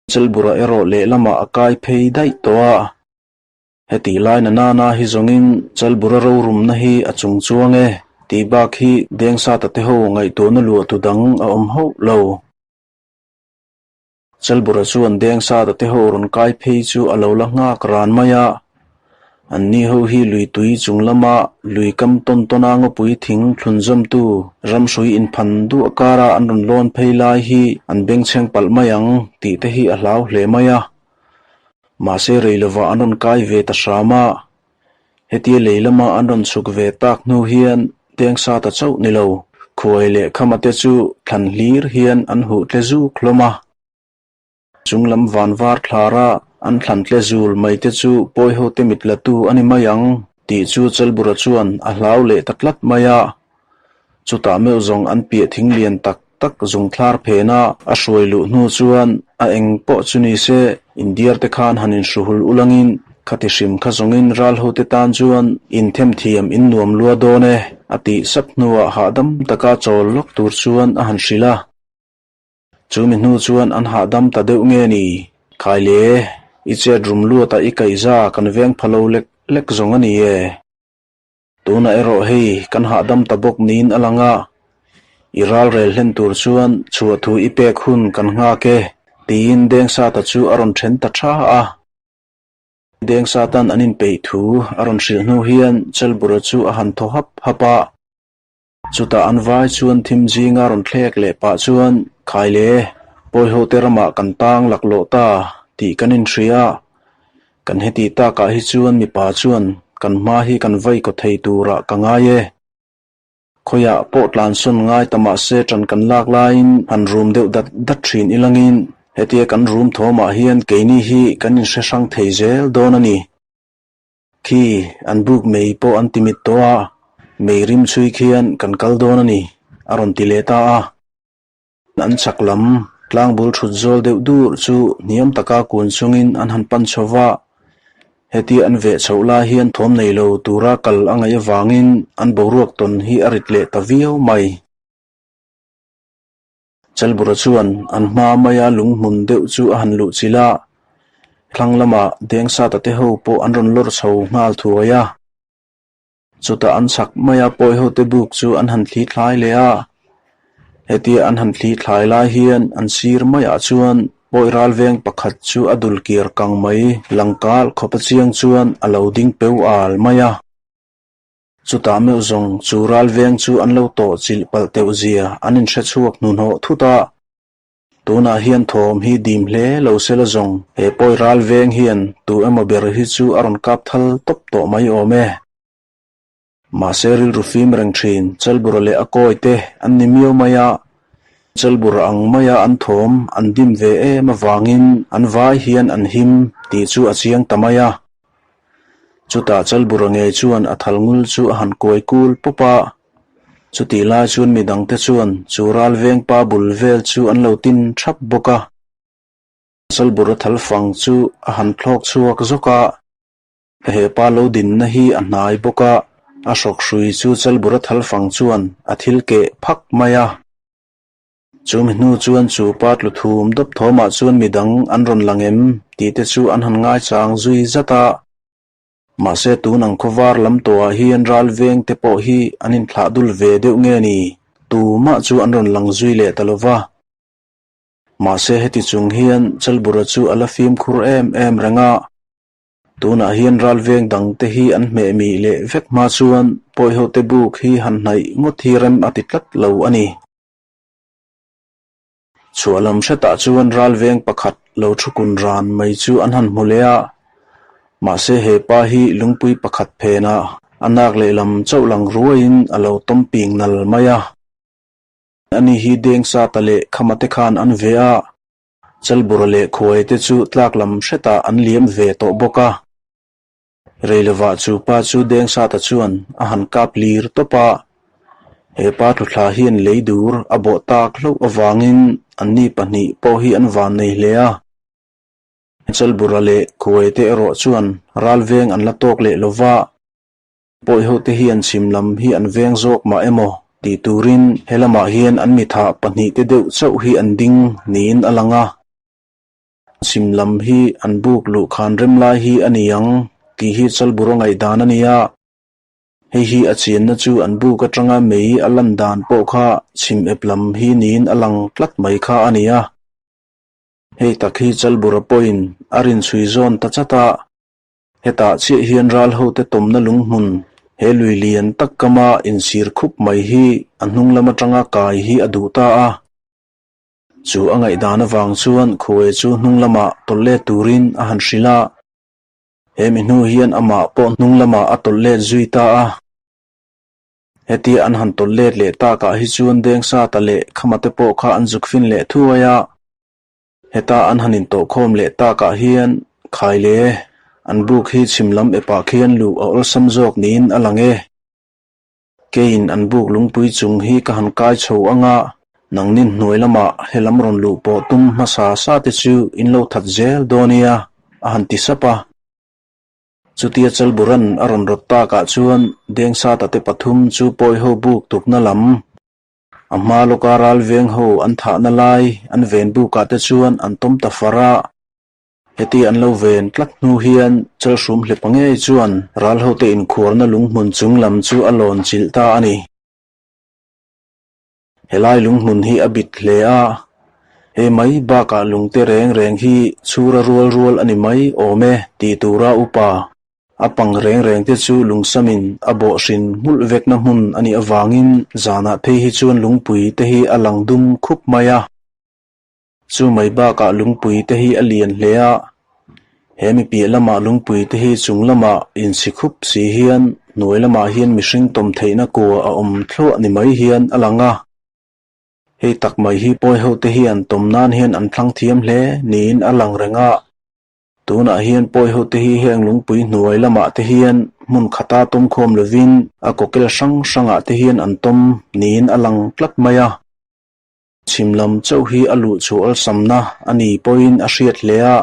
Chelbura erawh lehlamah a kai phei daih tawh a. Hetih lai na nana hi zawngin Chalbura rorumna hi a chung chuang e tih bak hi Dengsata te ho ngaihtuahna luah tu dang a awm hauh lo. Chalbura chuan Dengsata te ho rawn kai phei chu a lo la nghak ran mai a. Anni ho hi lui tui chung lama lui kam tawn tawna ngawpui thing thlun zawmtu ramhrui inphan duah kara an rawn lawn phei lai hi an bengchheng palh mai ang tih te hi a hlau hle mai a. Mahse rei lovah an rawn kai ve ta hram a, hetia lei lama an rawn chhuk ve tak hnu hian tengsa ta chauh ni lo, khuai leh khama te chu thlan hlir hian an huh tle zuk hlawm a. Chung lam van var thlara an thlan tle zul mai te chu pawi ho te mit la tu a ni mai ang tih chu Chalbura chuan a hlau leh ta tlat mai a. Chutah meuh zawng an piah thing lian tak tak zung thlar phena a hruai luh hnu chuan a eng pawh chu ni se India te khan han inhruhul ulangin khati hrim kha zawngin ral hote tan chuan inthem thiam in nuam lua dawn e a tih sap hnuah hahdam taka chawl lawk tur chuan a han hrilh a. Chumi hnu chuan an hahdam ta deuh nge ni? Khai le, i chet rum luatah i kaihza kan veng pha lo lek lek zawng a ni e. Tunah erawh hei kan hahdam ta bawk niin a lang a, i ralrel hlen tur chuan chhuah thu i pek hun kan nghak e, tiin Dengsata chu a rawn then ta tha a. Dengsatan an inpeih thu a rawn hrilh hnu hian Chelbura chu a han thaw hap hap a. Chutah an vai chuan thim zinga rawn thlek leh pah chuan, Khai le, Pawihote ramah kan tang laklawh ta tih kan inhria a. Kan heti takah hi chuan mipa chuan kan hma hi kan vai kaw thei turah ka ngai e. Khawiah pawh tlansawn ngai ta mahse ṭan kan lak laiin han rum deuh dat dat ṭhin ilangin hetia kan rum thawmah hian keini hi kan inhre hrang thei zel dawn a ni. Khi an buk mei pawh an ti mit tawh a, mei rim chhui khian kan kal dawn a ni, a rawn ti leh ta a. An chak lam tlangbul thut zawl deuh dur chu hniam taka kun chungin an han pan chho va, hetia an veh chhoh lai hian thawm nei lo tura kal a ngaih avangin an boruak tawn hi a rit leh ta viau mai. Chalbura chuan an hma maia lunghmun deuh chu a han luh chilh a, thlang lamah Dengsata te ho pawh an rawn lawr chho nghal thuai a. Chutah an chhak maia pawihote buk chu an han thli thlai leh a, hetia an han thli thlai lai hian an sir maiah chuan pawi ral veng pakhat chu a dul kir kang mai langkal khawp a chiang chuan a lo ding peu al mai a. Chutah meuh zawng chu ral veng chu an lo tawh chilh palh teuh zia an inhre chhuak hnuhnawh thut a. Tunah hian thawm hi dim hle lo se la zawng, he pawi ral veng hian tu emaw ber hi chu a rawn kap thal tawp tawh mai awm e. Mahse rilru fim reng thin, Chalbura leh a kawi te an ni miau mai a, Chalbura ang maia an thawm an dim ve em avangin an vai hian an him tih chu a chiang ta mai a. Chutah Chalbura ngei chuan a thal ngul chu a han kuai kul pawp a. Chutih lai chuan mi dangte chuan chu ral veng pa bul vel chu an lo tin thap bawk a. Chalbura thal fang chu a han thlawk chhuak zawk a, he pa lo dinna hi a hnai bawk a, a hrawk hrui chu Chalbura thal fang chuan a thil keh phak mai a. Chumi hnu chuan chu pa tlu thum dawp thawmah chuan mi dang an rawn lang em tih te chu an han ngaichang zui zat a. Mahse tun ang khawvar lam tawhah hian ral veng te pawh hi an inthlah dul ve deuh nge ni? Tumah chu an rawn lang zui leh ta lo va. Mahse heti chung hian Chalbura chu a la fimkhur em em reng a. Tunah hian ral veng dang te hi an hmeh mih leh vek hma chuan pawihote buk hi han hnaih ngawt hi rem a ti tlat lo a ni. Chhuah lam hretah chuan ral veng pakhat lo thu kun ran mai chu an han hmu leh a, mahse he pa hi lungpui pakhat phenah a nak lehlam chauh lang ruaiin a lo tawm ping nal mai a. Ani hi Dengsata leh Khamate khan an ve a, Chalbura leh Khuai te chu tlak lam hretah an liam ve tawh bawk a. Reilovah chu pa chu Dengsata chuan a han kap lir tawp a, he pa thuthla hian lei dur a bawh tak hlauh avangin anni pahnih pawh hi an van nei hle a. Chalbura leh Khuaite erawh chuan ral veng an la tawk leh lova, pawihote hian chhim lam hi an veng zawk mah emaw tih turin he lamah hian an mitha pahnihte deuh chauh hi an ding niin a lang a. Chhim lam hi an buk luh khan rem lai hi a ni ang tih hi Chalbura ngaihdan a ni a. Hei hi a chianna chu an buk atanga mei a lan dan pawh kha chhim ep lam hi niin a lang tlat mai kha a ni a. Hei tak hi Chalbura pawhin a rinchhui zawn ta chat a. Hetah chiah hian ral hote tawmna lunghmun he lui lian tak kama insir khup mai hi a hnung lam atanga kai hi a duh ta a. Chu a ngaihdan avang chuan khuai chu hnung lamah tawlh let turin a han hrilh a. He mi hnu hian amah pawh hnung lamah a tawlh let zui ta a. Hetia an han tawlh let leh takah hi chuan Dengsata leh Khamate pawh kha an zuk fin leh thuai a. Heta an han intawhkhawm leh takah hian khai le, an buk hi chhim lam epah khian luh a awlsam zawk niin a lang e. Keiin an buk lungpui chung hi ka han kai chho ang a, nangnin hnuai lamah he lam rawn luh pawh tum hmasa sa te chu in lo that zel dawn nia, a han ti sap a. Chutia Chalburan a rawn rawt takah chuan Dengsata te pathum chu pawiho buk tukna lam, a hma lawka ral veng ho an thahna lai an ven bukah te chuan an tawm ta far a. Heti an lo ven tlat hnu hian Chalhrum hlepa ngei chuan ralhote inkhuarna lunghmun chung lam chu a lawn chilh ta a ni. Helai lunghmun hi a bit hle a, hei mai bakah lungte reng reng hi chhura rual rual a ni mai awm e tih tura upa a pang reng reng te chu lungsamin a bawh hrin hmulh vekna hmun a nih avangin zanah phei hi chuan lungpui te hi a lang dum khup mai a. Chu mai bakah lungpui te hi a lian hle a, he mi piah lamah lungpui te hi chung lamah insi khup si hian hnuai lamah hian mihring tawm theihna kua a awm thluah ni mai hian a lang a. Hei tak mai hi pawi ho te hian tawm nan hian an thlang thiam hle niin a lang reng a. Tunah hian pawi ho te hi heng lungpui hnuai lamah te hian hmun khata tawm khawm lovin a kawkel hrang hrangah te hian an tawm niin a lang tlat mai a. Chhim lam chauh hi a luh chhuah awlsamna a ni pawhin a hriat hle a,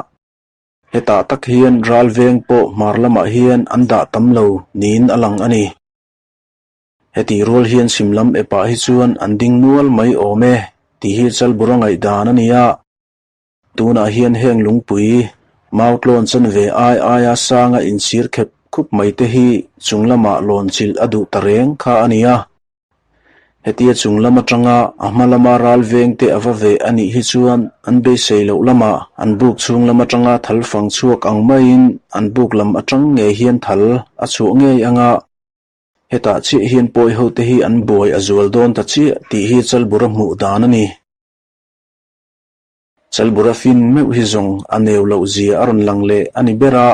hetah tak hian ral veng pawh hmar lamah hian an dah tam lo niin a lang a ni. Hetih rual hian chhim lam epah hi chuan an ding nual mai awm e tih hi Chalbura ngaihdan a ni a, tunah hian heng lungpui Mautlawn chanve ai aia sanga inchhir khep khup mai te hi chung lamah lawn chilh a duh ta reng kha a ni a. Hetia chung lam atanga a hma lama ral veng te a va ve a nih hi chuan an beisei loh lamah an buk chhung lam atanga thal fang chhuak ang maiin an buk lam atang ngei hian thal a chhuah ngei anga hetah chiah hian pawi ho te hi an buai a zual dawn ta chiah tih hi Chalbura hmuh dan a ni. Chalbura fin meuh hi zawng a neu loh zia a rawn lang leh a ni ber a.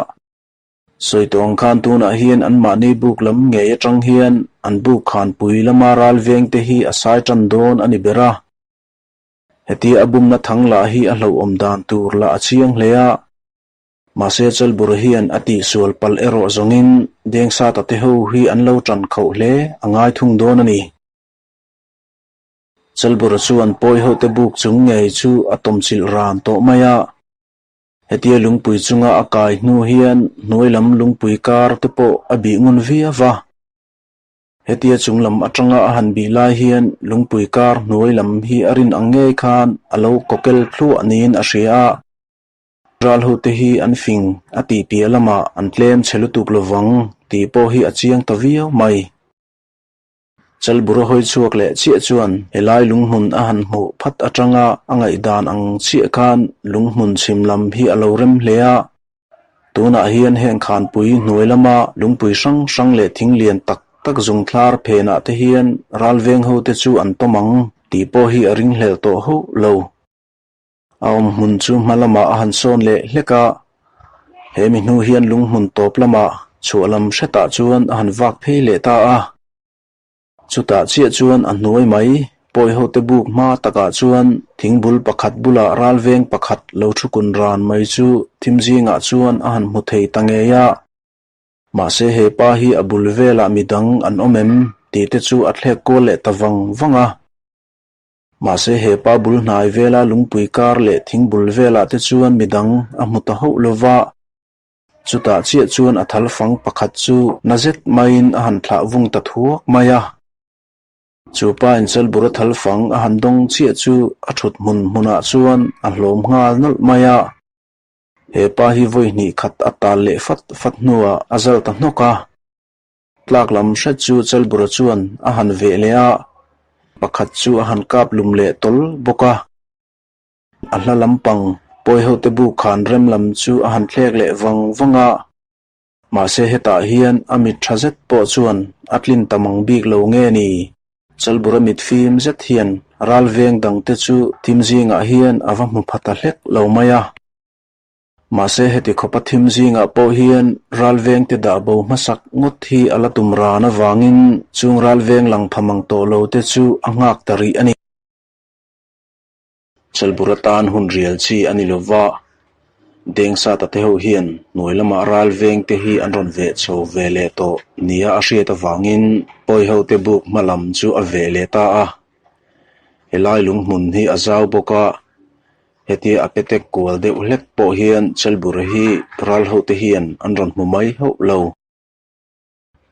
Sawi tawh ang khan tunah hian anmahni buk lam ngei atang hian an buk khanpui lama ral veng te hi a sai tan dawn a ni ber a. Hetia a bumna thang lah hi a hlauhawm dan tur lah a chiang hle a. Mahse Chalbura hian a tihsual palh erawh zawngin Dengsata te ho hi an lo tan khauh hle a ngai thung dawn a ni. Chalbura chuan pawi hote buk chung ngei chu a tawmchilh ran tawh mai a. Hetia lungpui chunga a kai hnu hian hnuai lam lungpui kar te pawh a bih ngun viau va. Hetia chung lam atanga a han bih lai hian lungpui kar hnuai lam hi a rin ang ngei khan a lo kawkel thluah niin a hria a. Ral hote hi an fing a tih piah lamah an tlem chhe lutuk lovang tih pawh hi a chiang ta viau mai. Chalbura hawi chhuak leh chiah chuan helai lunghmun a han hmuh phat atanga a ngaihdan ang chiah khan lunghmun chhim lam hi a lo rem hle a. Tunah hian heng khanpui hnuai lama lungpui hrang hrang leh thing lian tak tak zung thlar phenah te hian ral veng ho te chu an tawm ang tih pawh hi a ringhlel tawh hauh lo. A awm hmun chu hma lamah a han sawn leh hlek a, he mi hnu hian lung hmun tawp lamah chhuah lam hretah chuan a han vak phei leh ta a. Chutah chiah chuan a hnuai mai pawi hote buk hma takah chuan thingbul pakhat bulah ral veng pakhat lo thu kun ran mai chu thim zingah chuan a han hmu thei ta ngei a. Mahse he pa hi a bul velah midang an awm em tih te chu a thlek kual leh ta vang vang a. Mahse he pa bul hnai vela lungpui kar leh thing bul velah te chuan midang a hmu ta hauh lo va. Chutah chiah chuan a thal fang pakhat chu na zet maiin a han thlah vung ta thuak mai a. Chu pa Inchalbura thal fang a han dawng chiah chu a thut hmun hmunah chuan a hlawm nghal nawlh mai a. He pa hi vawi hnih khat a tal leh fat fat hnuah a zal ta hnawk a. Tlak lam hret chu Chalbura chuan a han veh leh a, pakhat chu a han kap lum leh tawl bawk a. A hla lampang pawihote buk khan rem lam chu a han thlek leh vang vang a. Mahse hetah hian a mit tha zet pawh chuan a tlin ta mang bik lo nge ni? Chalbura mit fim zet hian ral veng dangte chu thim zingah hian a va hmu pha ta hlek lo mai a. Mahse heti khawpa thim zingah pawh hian ral vengte dah bo hmasak ngawt hi a la tum ran avangin chung ral veng lang pha mang tawh lo te chu a nghak ta rih a ni. Chalbur atan hun rial chi a ni lova, Dengsata te ho hian hnuai lamah ral veng te hi an rawn veh chho ve leh tawh nia a hriat avangin pawi ho te buk hma lam chu a veh leh ta a. Helai lunghmun hi a zau bawk a, hetia a petek kual deuh hlek pawh hian Chalbur hi ral ho te hian an rawn hmu mai hauh lo.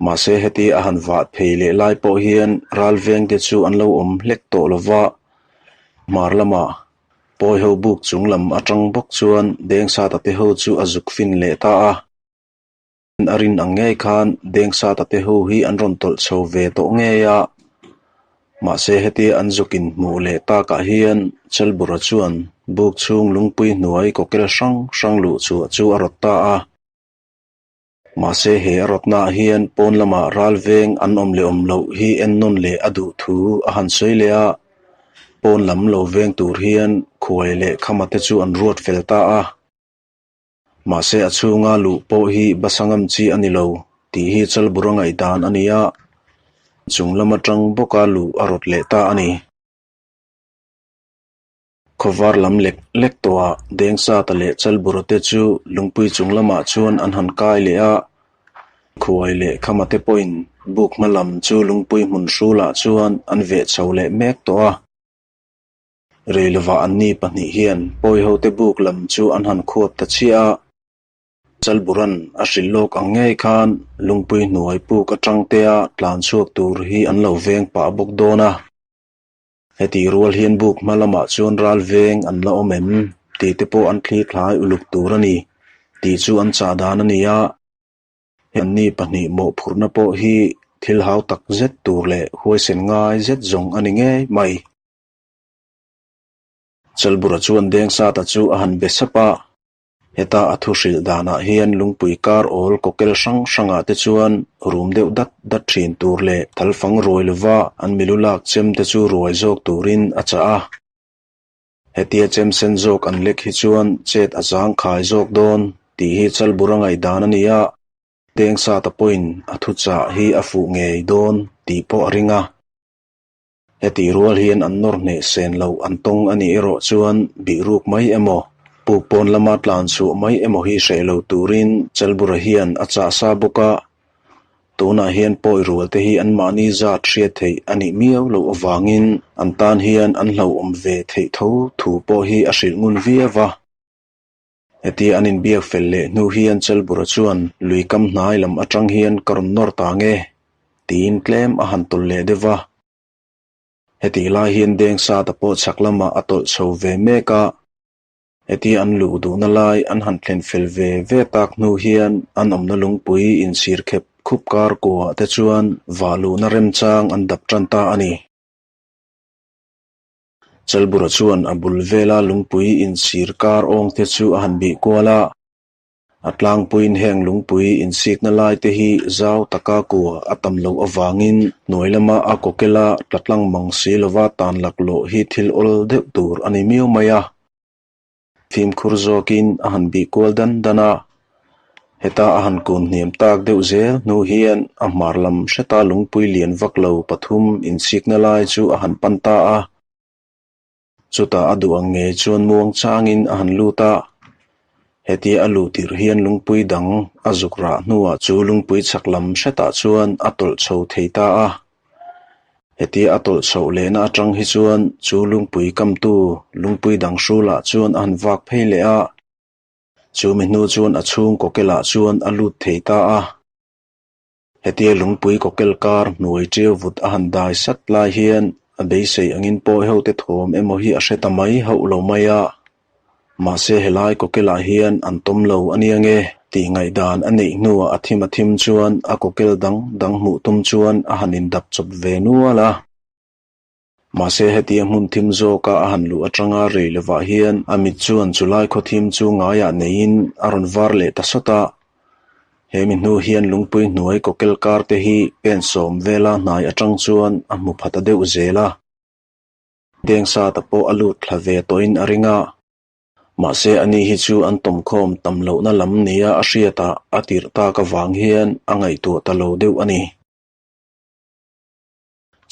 Mahse heti a han vah phei leh lai pawh hian ral vengte chu an lo awm hlek tawh lo va, hmar lamah pawi ho buk chung lam atang bawk chuan Dengsata te ho chu a zuk fin leh ta a. A rin ang ngei khan Dengsata te ho hi an rawn tawlh chho ve tawh ngei a. Mahse heti an zuk inhmuh leh takah hian Chalbura chuan buk chhung lungpui hnuai kawkel hrang hrang luh chhuah chu a rawt ta a. Mahse he a rawtnaah hian pawn lamah ral veng an awm leh awm loh hi en nawn leh a duh thu a han sawi leh a, pawn lam lo veng tur hian khuai leh khama te chu an ruat fel ta a. Mahse a chhunga luh pawh hi basa ngam chi a ni lo tih hi Chalbura ngaihdan a ni a, chung lam atang bawka luh a rawt leh ta a ni. Khawvar lam lek lek tawhah Dengsata leh Chalbura te chu lungpui chung lamah chuan an han kai leh a, Khuai leh Khama te pawhin buk hma lam chu lungpui hmun hrulah chuan an veh chho leh mek tawh a. Rei lovah anni pahnih hian pawihote buk lam chu an han khuap ta chiah a, Chalbura'n a hrilh lawk ang ngei khan lungpui hnuai puk atangtea tlan chhuak tur hi an lo veng pah bawk dawn a. Heti rual hian buk hma lamah chuan ral veng an la awm em tih te pawh an thli thlai uluk tur a ni tih chu an chah dan a ni a. Anni pahnih mawhphurhna pawh hi thil hau tak zet tur leh huaisen ngai zet zawng a ni ngei mai. Chalbura chuan Dengsata chu a han be sap a. Heta a thu hrilh danah hian lungpui kar awl kawkel hrang hrangah te chuan rum deuh dat dat thin tur leh thalfang ruai lova an milu lak chem te chu ruai zawk turin a chah a. Hetia chem sen zawk an lek hi chuan chet a zangkhai zawk dawn tih hi Chalbura ngaihdan a ni a, Dengsata pawhin a thuchah hi a fuh ngei dawn tih pawh a ring a. Hetih rual hian an nawr hneh sen loh an tawng a nih erawh chuan bihruk mai emaw, puk pawn lama tlan chhuah mai emaw hi hreh lo turin Chalbura hian a chah sa bawk a. Tunah hian pawi rual te hi anmahni zat hriat theih a nih miau loh avangin an tan hian an hlauhawm ve theih tho thu pawh hi a hrilh ngun viau va. Hetia an inbiak fel leh hnu hian Chalbura chuan lui kam hnai lam atang hian ka rawn nawr ta nge? tiin tlem a han tawlh leh deuh va. Hetih lai hian Dengsata pawh chhak lamah a tawlh chho ve mek a. Hetia an luh duhna lai an han thlen fel ve ve tak hnu hian an awmna lungpui insir khep khup kar kuah te chuan vah luhna remchang an dap tan ta a ni. Chalbura chuan a bul vela lungpui insir kar awng te chu a han bih kual a. A tlangpuiin heng lungpui insikna lai te hi zau taka kua a tam loh avangin hnuai lama a kawkela tla tlang mang si lova tan laklawh hi thil awl deuh tur a ni miau mai a. Fimkhur zawkin a han bih kual dan dan a, heta a han kun hniam tak deuh zel hnu hian a hmar lam hreta lungpui lian vak lo pathum insikna lai chu a han pan ta a. Chutah a duh ang ngei chuan muang changin a han lut a, hetia a luh tirh hian lungpui dang a zuk rah hnuah chu lungpui chhak lam hretah chuan a tawlh chho thei ta a. Hetia a tawlh chhoh lehna atang hi chuan chu lungpui kamtu lungpui dang hrulah chuan a han vak phei leh a, chumi hnu chuan a chhung kawkelah chuan a lut thei ta a. Hetia lungpui kawkel kar hnuai ṭiau vut a han dai sat lai hian a beisei angin pawi hote thawm emaw hi a hre ta mai hauh lo mai a. Mahse helai kawkelah hian an tawm lo a nia nge tih ngaihdan a neih hnuah a thim a thim chuan a kawkel dang dang hmuh tum chuan a han indap chawp ve nual a. Mahse hetia hmun thim zawka a han luh atanga rei lovah hian a mit chuan chulai khaw thim chu ngaiah neiin a rawn var leh ta sawt a. He mi hnu hian lungpui hnuai kawkel kar te hi pen sawm vela hnai atang chuan a hmu pha ta deuh zel a. Dengsata pawh a lut thla ve tawhin a ring a. Mahse ani hi chu an tawmkhawm tam lohna lam nia a hriatah a tirh tak avang hian a ngaihtuah ta lo deuh a ni.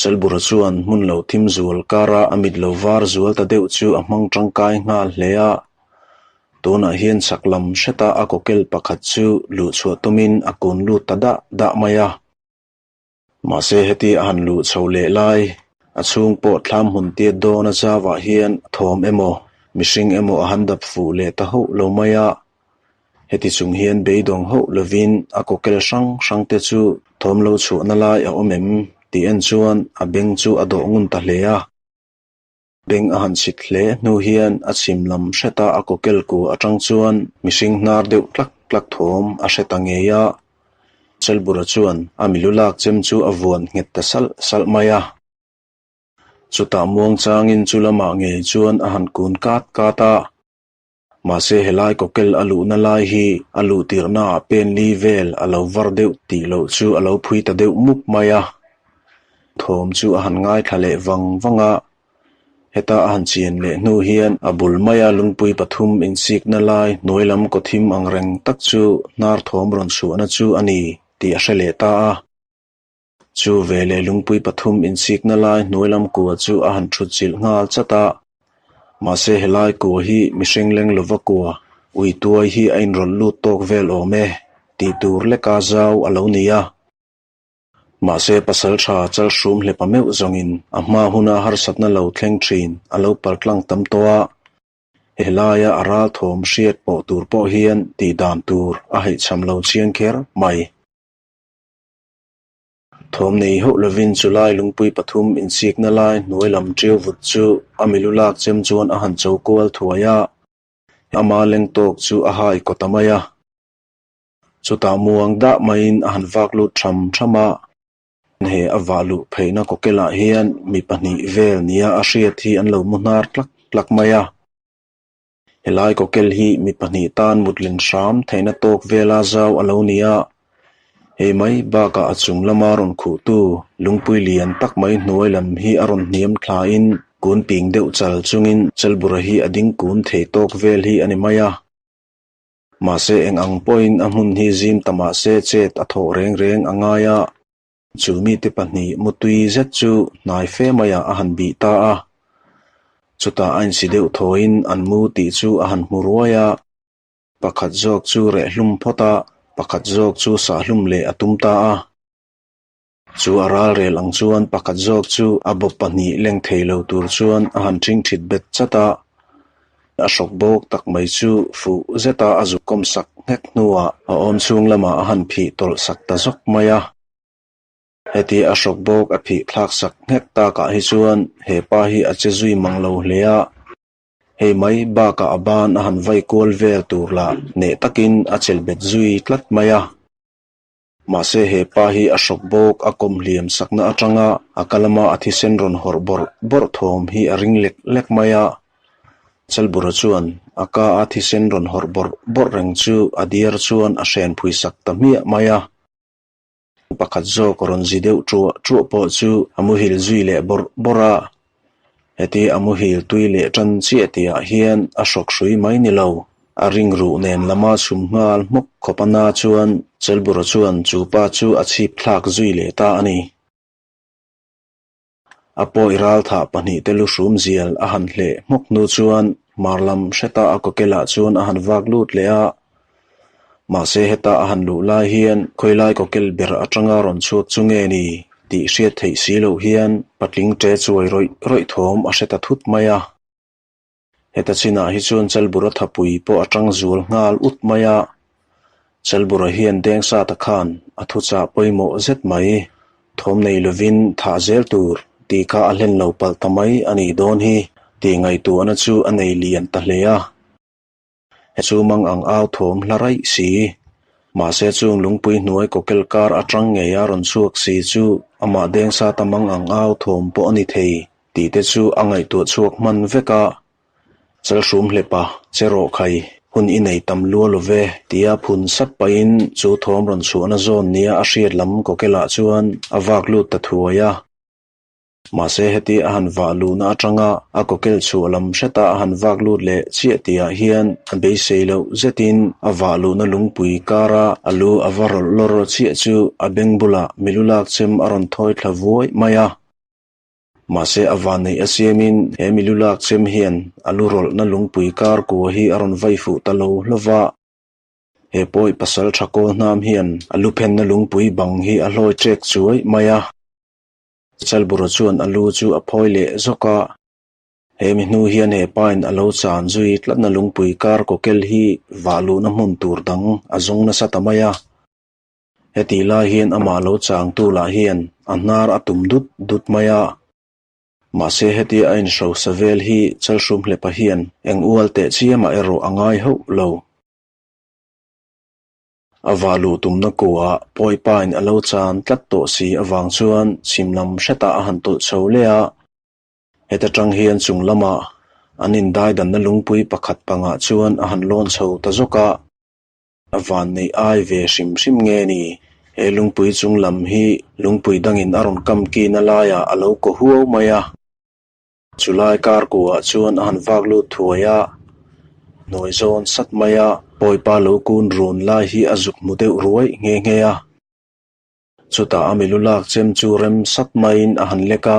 Chalbura chuan hmun lo thim zual kara a mit lo var zual ta deuh chu a hmang tangkai nghal hle a. Tunah hian chak lam hreta a kawkel pakhat chu luhchhuah tumin a kun lut ta dah dah mai a. Mahse heti a han luh chho leh lai, a chhung pawh thlam hmun tiat dawn a zauah hian thawm emaw, mihring emaw a han dap fuh leh ta hauh lo mai a. Heti chung hian beidawng hauh lovin a kawkel hrang hrang te chu thawm lo chhuahna lai a awm em tih en chuan a beng chu a dawh ngun ta hle a. Beng a han chhit hle hnu hian a chhim lam hreta a kawkel ku atang chuan mihring hnar deuh tlak tlak thawm a hre ta ngei a. Chelbura chuan a milu lak chem chu a vuan nghet ta salh salh mai a. Chutah muangchangin chu lamah ngei chuan a han kun kat kat a. Mahse helai kawkel a luhna lai hi a luh tirhnaah pen li vel a lo var deuh tih loh chu a lo phui ta deuh mup mai a. Thawm chu a han ngaithla leh vang vang a. Heta a han chian leh hnu hian a bul maia lungpui pathum insikna lai hnuai lam kawthim ang reng tak chu hnar thawm rawn chhuahna chu a ni tih a hre leh ta a. Chu veleh lungpui pathum insikna lai hnuai lam kua chu a han thut chilh nghal chat a. Mahse helai kua hi mihring leng lova kua ui tuai hi a inrawlh lut tawk vel awm e tih tur leka zau a lo ni a. Mahse pasal tha chal hrum hlepa meuh zawngin a hma huna harsatna lo thleng thin a lo paltlang tam tawh a. Helaia a ral thawm hriat pawh tur pawh hian tih dan tur a haihchham lo chiang kher mai. Thawm nei hauh lovin chulai lungpui pathum insikna lai hnuai lam ṭiau vut chu a milu lak chem chuan a han cho kual thuai a, ama leng tawk chu a hai kaw ta mai a. Chutah muang dah maiin a han vak lut ṭham ṭham a, he a vah luh pheihna kawkelah hian mi pahnih vel nia a hriat hi an lo mu hnar tlak tlak mai a. Helai kawkel hi mi pahnih tan mutlen hram theihna tawk vela zau a lo ni a, hei mai bakah a chung lama rawn khuhtu lungpui lian tak mai hnuai lam hi a rawn hniam thlain kun ping deuh chal chungin Chalbura hi a ding kun thei tawk vel hi a ni mai a. Mahse eng ang pawhin a hmun hi zim ta mahse chet a thawh reng reng a ngai a, Chu mite pahnih mutui zet chu hnai fe maiah a han bih ta a. Chutah a insi deuh thawiin an mu tih chu a han hmu ruai a. Pakhat zawk chu reh hlum phawt a, pakhat zawk chu sah hlum leh a tum ta a. Chu a ral rel ang chuan pakhat zawk chu a bawp pahnih leng thei lo tur chuan a han ṭhingṭhit bet chat a. A hrawk bawk tak mai chu fuh zeta a zuk kawm sak nghek hnuah a awm chhung lamah a han phih tawlh sak ta zawk mai a. Heti a hrawk bawk a phih thlak sak nghek takah hi chuan he pa hi a che zui mang lo hle a. Hei mai bakah a ban a han vai kual vel tur lah hneh takin a chelh bet zui tlat mai a. Mahse he pa hi a hrawk bawk a kawm hliam sakna atanga a ka lama a thisen rawn hawrh bawrh bawrh thawm hi a ring lek lek mai a. Chalbura chuan a ka a thisen rawn hawrh bawrh bawrh reng chu a diar chuan a hren phui sak ta hmiah mai a. Pakhat zawk rawn zi deuh ṭuah ṭuah pawh chu a muhil zui leh bawrh bawrh a. Heti a muhil tui leh ṭan chiah tihah hian a hrawk hrui mai ni lo. A ring ruh nen lama chhum nghal hmawk khawp a na chuan Chelbura chuan chu pa chu a chhip thlak zui leh ta a ni. A pawi ral thah pahnih te lu hrum zial a han hleh hmawk hnu chuan hmar lam hreta a kawkelah chuan a han vak lut leh a. Mahse heta a han luh lai hian khawilai kawkel ber atanga rawn chhuak chu nge ni tih hriat theih si loh hian patling ṭe chuai rawih rawih thawm a hre ta thut mai a. Heta chinah hi chuan Chalbura thapui pawh a tang zual nghal ut mai a. Chalbura hian Dengsata khan a thuchah pawimawh zet mai, thawm nei lovin thah zel tur tih kha a hlen lo palh ta mai a nih dawn hi tih ngaihtuahna chu a nei lian ta hle a. Chu mang ang au thawm hla raih si. Mahse chung lungpui hnuai kawkel kar atang ngei a rawn chhuak si chu amah Dengsata mang ang au thawm pawh a ni thei tih te chu a ngaihtuah chhuak hman vek a. Chalhrum hlepa che rawh khai hun i nei tam lua lo ve tia phun sap pahin chu thawm rawn chhuahna zawn nia a hriat lam kawkelah chuan a vak lut ta thuai a. Mahse heti a han vah luhna atanga a kawkel chhuah lam hreta a han vak lut leh chiah tihah hian a beisei loh zetin a vah luhna lungpui kara a lu a va rawlh lawr chiah chu a beng bulah milu lak chem a rawn thawi thla vuai mai a. Mahse a vanneih a siamin he milu lak chem hian a lu rawlhna lungpui kar kua hi a rawn vai fuh ta lo hlova. He pawi pasal tha kawl hnam hian a lu phenna lungpui bang hi a hlawi ṭek chuai mai a. Chalbura chuan a lu chu a phawi leh zawk a, he mi hnu hian he pain a lo chan zui tlatna lungpui kar kawkel hi vah luhna hmun tur dang a zawng nasa ta mai a. Hetih lai hian amah lo changtu lah hian a hnar a tum dut dut mai a. Mahse hetia a inhrosa vel hi Chalhrumhlepa hian eng ual teh chiamah erawh a ngai hauh lo. A vah luh tumna kuah pawipain a lo chan tlat tawh si avang chuan chhim lam hretah a han tawlh chho leh a. Heta tang hian chung lamah an indaidanna lungpui pakhat pangah chuan a han lawn chho ta zawk a. A van neih ai ve hrim hrim nge ni? He lungpui chung lam hi lungpui dangin a rawn kam kina laiah a lo kaw huau mai a. Chulai kar kuah chuan a han vak lut thuai a, hnuai zawn sat mai a, pawipa lo kun run lai hi a zuk hmu deuh ruai nghe nghe a. Chutah a milu lak chem chu rem sat maiin a han lek a,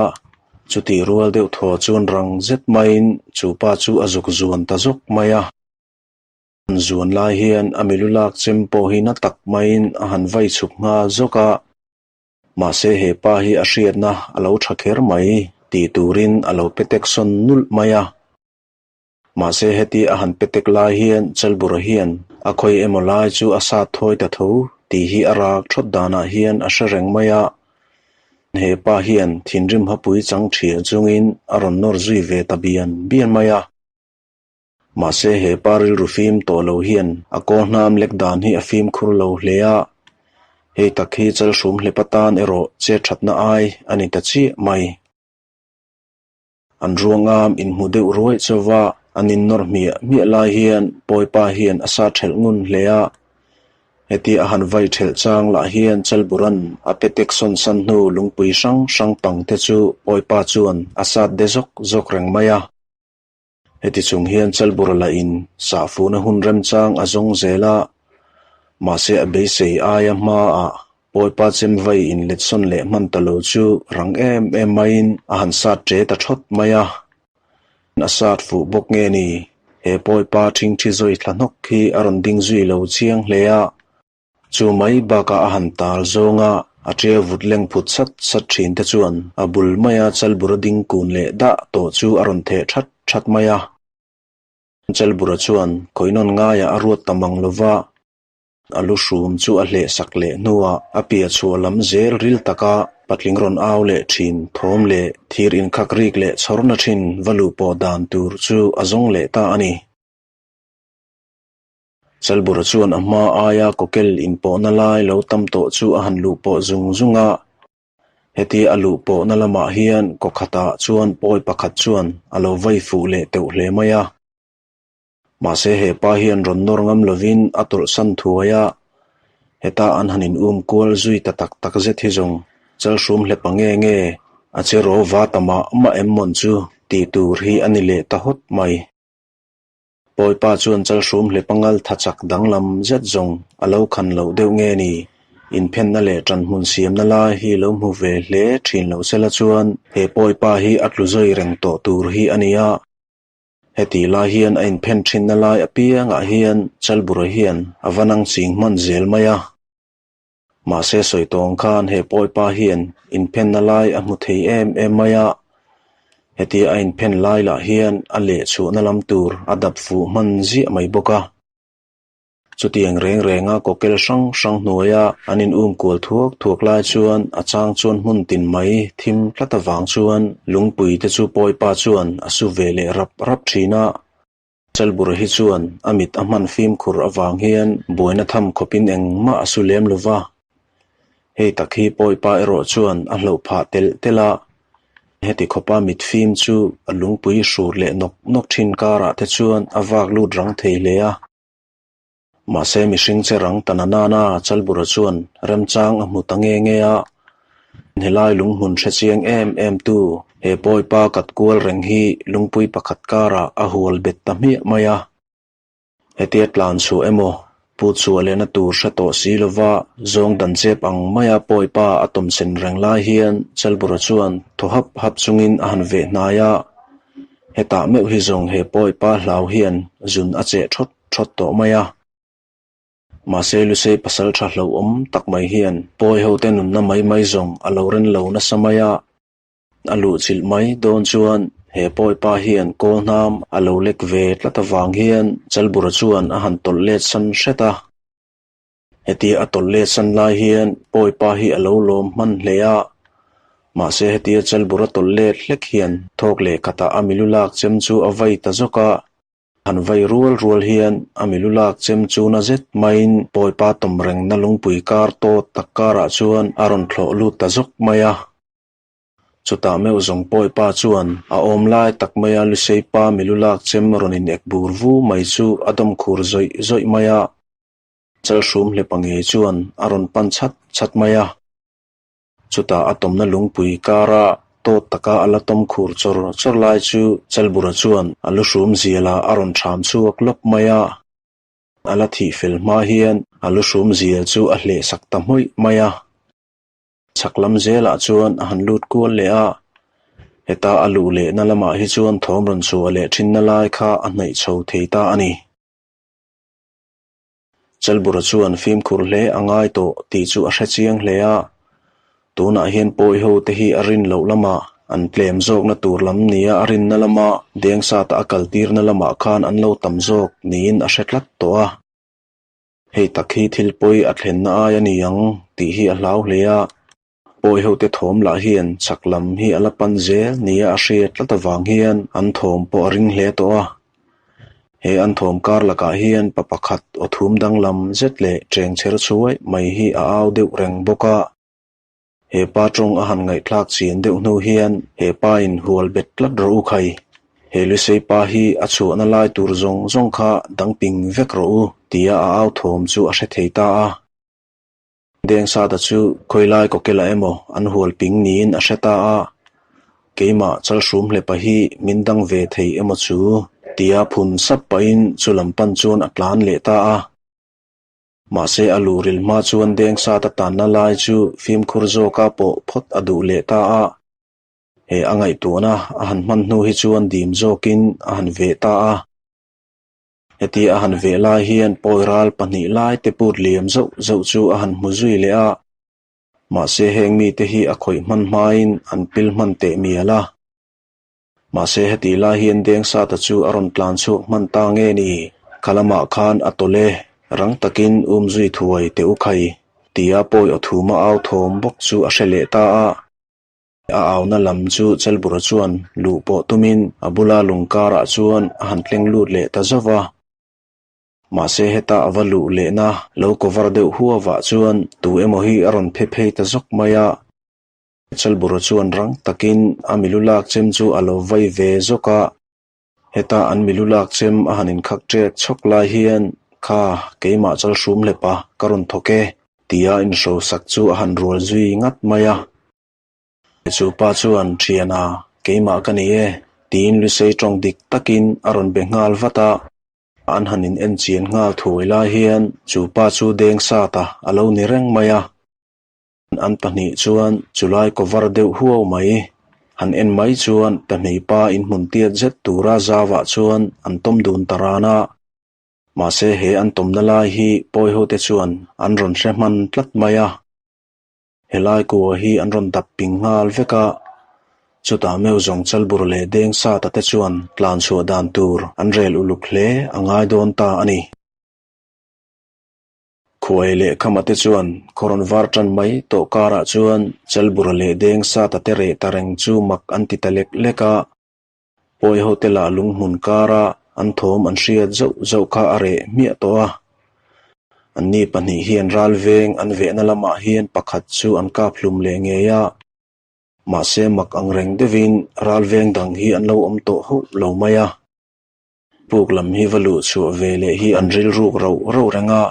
chutih rual deuh thaw chuan rang zet maiin chu pa chu a zuk zuan ta zawk mai a. An zuan lai hian a milu lak chem pawh hi na tak maiin a han vai chhuk nghal zawk a. Mahse he pa hi a hriatna a lo tha kher mai tih turin a lo petek sawn nulh mai a. Mahse heti a han petek lai hian Chalbura hian a khawi emaw lai chu a sat thawi ta tho tih hi a rak thawt danah hian a hre reng mai a. He pa hian thinrim hapui chang thial chungin a rawn nawr zui ve ta bian bian mai a. Mahse he pa rilru fim tawh lo hian a kaw hnam lek dan hi a fimkhur lo hle a, hei tak hi Chalhrum hlep atan erawh chet thatna ai a ni ta chiah mai. An ruangam inhmu deuh ruai chauva an innawr hmiah hmiah lai hian Pawipa hian a sa thelh ngun hle a, hetia a han vai thelh chang lah hian Chalburan a petek sawn san hnu lungpui hrang hrang pang te chu Pawipa chuan a sat de zawk zawk reng mai a. Heti chung hian Chalbura lahin sahfuhna hun remchang a zawng zel a, mahse a beisei aia hmaah Pawipa Chemvai inletsawn leh hman ta lo chu rang em em maiin a han sat ṭe ta ṭhawt mai a. A sat fuh bawk nge ni, he Pawipa ṭhingṭhi zawi thla hnawk hi a rawn ding zui lo chiang hle a. Chu mai bakah a han tal zawng a, a ṭia vut leng phut sat sat ṭhin te chuan a bul maia Chalbura ding kun leh dah tawh chu a rawn theh ṭhat ṭhat mai a. Chalbura chuan khawihnawn ngaiah a ruat ta mang lo va, a lu hrum chu a hleh sak leh hnuah a piah chhuah lam zel ril taka patling rawn au leh ṭhin thawm leh thir inkhak rik leh chhawrna ṭhin va luh pawh dan tur chu a zawng leh ta a ni. Chalbura chuan a hma aia kawkel inpawhna lai lo tam tawh chu a han luh pawh zung zung a. Hetia a luh pawhna lamah hian kaw khatah chuan pawi pakhat chuan a lo vai fuh leh teuh hle mai a. Mahse he pa hian rawn nawr ngam lovin a tawlhsan thuai a, heta an han in um kual zui ta tak tak zet hi zawng Chalhrum hlepa nge nge a che ro va ta mah mah em mawn chu tih tur hi a ni leh ta hawt mai. Pawipa chuan Chalhrum hlepangal tha chak danglam zet zawng a lo khan loh deuh nge ni? Inphenna leh ṭanhmun siamna lai hi lo hmu ve hle ṭhin lo sela chuan he Pawipa hi a tlu zawi reng tawh tur hi a ni a. Hetih lai hian a inphen ṭhinna lai apiangah hian Chalbura hian a va nang ching hman zel mai a. Mahse sawi tawng khan he Pawipa hian inphenna lai a hmu thei em em mai a, hetia a inphen lai lah hian a leh chhuahna lam tur a dap fuh hman ziah mai bawk a. Chutiang reng renga kawkel hrang hrang hnuaia an in um kual thuak thuak lai chuan a chang chuan hmun tin mai thim tlat avang chuan lungpui te chu Pawipa chuan a su ve leh rap rap thin a. Chalbura hi chuan a mit a hman fimkhur avang hian buaina tham khawpin engmah a su lem lo va. Hei tak hi Pawipa erawh chuan a hloh phah telh telh a, heti khawpa mit fim chu a lungpui hrur leh nawk nawk thin karah te chuan a vak lut rang thei hle a. Mahse mihring che rang ta na nana Chalbura chuan remchang a hmu ta nge nge a, helai lunghmun hre chiang em em tu he Pawipa kat kual reng hi lungpui pakhat karah a hual bet ta hmiah mai a. Hetia tlan chhuah emaw, put chhuah lehna tur hre tawh si lova zawng dan chep ang maia Pawipa a tawmsen reng lai hian Chalbura chuan thaw hap hap chungin a han veh hnai a, hetah meuh hi zawng he Pawipa hlau hian zun a cheh thawt thawt tawh mai a. Mahse Lusei pasal tha hlauhawm tak mai hian Pawi hote nunna mai mai zawng a lo ren lo nasa mai a. A luhchilh mai dawn chuan he Pawipa hian kawl hnam a lo lek ve tlat avang hian Chalbura chuan a han tawlh let san hret a. Hetia a tawlh let san lai hian Pawipa hi a lo lawm hman hle a. Mahse hetia Chalbura tawlh let hlek hian thawk leh khatah a milu lak chem chu a vai ta zawk a. Han vai rual rual hian a milu lak chem chu na zet maiin Pawipa tawm rengna lungpui kar tawt tak karah chuan a rawn thlawh lut ta zawk mai a. Chutah meuh zawng Pawipa chuan a awm lai tak maia Luseipa milu lak chem rawn in ek bur vu mai chu a dawm khur zawih zawih mai a. Chalhrum hlepa ngei chuan a rawn pan chhat chhat mai a. Chutah a tawmna lungpui kara tawt taka a la tawm khur chawr chawr lai chu Chalbura chuan a luhrum zialah a rawn ṭham chhuak lawp mai a. A la thih fel hma hian a luhrum zial chu a hleh sak ta hmawih mai a. Chhak lam zelah chuan a han lut kual leh a, heta a luh lehna lamah hi chuan thawm rawn chhuah leh thinna lai kha a hnaih chho thei ta a ni. Chalbura chuan fimkhur hle a ngai tawh tih chu a hre chiang hle a, tunah hian pawi ho te hi a rin loh lamah an tlem zawkna tur lam nia a rinna lama Dengsata a kaltirna lamah khan an lo tam zawk niin a hre tlat tawh a. Hei tak hi thil pawi a thlenna ai a ni ang tih hi a hlau hle a, pawi hote thawm lah hian chhak lam hi a la pan zel nia a hriat tlat avang hian an thawm pawh a ring hle tawh a. He an thawm kar lakah hian pa pakhat aw thum danglam zet leh cheng chher chhuai mai hi a au deuh reng bawk a. He pa tawng a han ngaihthlak chian deuh hnu hian he pa in hual bet tlat rawh u khai. He Lusei pa hi a chhuahna lai tur zawng zawng kha dang ping vek rawh u tia a au thawm chu a hre thei ta a. Dengsata chu khawilai kawkela emaw an hual ping niin a hre ta a. Keimah Chalhrum hlepa hi min dang ve thei emaw chu tia phun sap pahin chu lam pan chuan a tlan leh ta a. Mahse a luhril hma chuan Dengsata tanna lai chu fimkhur zawka pawh phawt a duh leh ta a. He a ngaihtuahna a han hman hnu hi chuan dim zawkin a han veh ta a. Hetia a han veh lai hian pawi ral pahnih lai te put liam zauh zauh chu a han hmu zui leh a. Mahse heng mite hi a khawih hman hmain an pil hman teh mial a. Mahse hetih lai hian Dengsata chu a rawn tlan chhuak hman ta nge ni? Kha lamah khan a tawlh e, rang takin um zui thuai teh u khai, tia pawi aw thuma au thawm bawk chu a hre leh ta a. A auna lam chu Chalbura chuan luh pawh tumin a bula lung karah chuan a han tleng lut leh ta zauh va. Mahse heta a va luh lehna lo cover deuh huavah chuan tu emaw hi a rawn phe phei ta zawk mai a. Chalbura chuan rang takin a milu lak chem chu a lo vai ve zawk a, heta an milu lak chem a han inkhak ṭek chhawk lai hian, Kha, keimah Chalhrum hlepa ka rawn thawk e, tia inhrosak chu a han rual zui ngat mai a. Chu pa chuan, Ṭhiana, keimah ka ni e, tiin Lusei ṭawng dik takin a rawn be nghal vat a. An han in en chian nghal thuai lai hian chu pa chu deng sat a, a lo ni reng mai a. An pahnih chuan chulai cover deuh huau mai. Han en mai chuan pahnih pa inhmun tiat zet tura zauah chuan an tawm dun ta ran a. Mahse he an tawmna lai hi pawi hote chuan an rawn hre hman tlat mai a. Helai kua hi an rawn dap ping nghal vek a. Chutah meuh zawng Chalbur leh Dengsata te chuan tlan chhuah dan tur an rel uluk hle a ngai dawn ta a ni. Khuai leh Khama te chuan khaw rawn var tan mai tawh karah chuan Chalbura leh Dengsata te reh ta reng chu mak an ti ta lek lek a. Pawi hote lah lunghmun kara An thawm an hriat zauh zauh kha a reh hmiah tawh a. Anni pahnih hian ral veng an vehna lamah hian pakhat chu an kap hlum leh ngei a. Mahse mak ang reng deuhin ral veng dang hi an lo awm tawh hauh lo mai a. Puk lam hi va luh chhuah ve leh hi an rilruk rauh rauh reng a.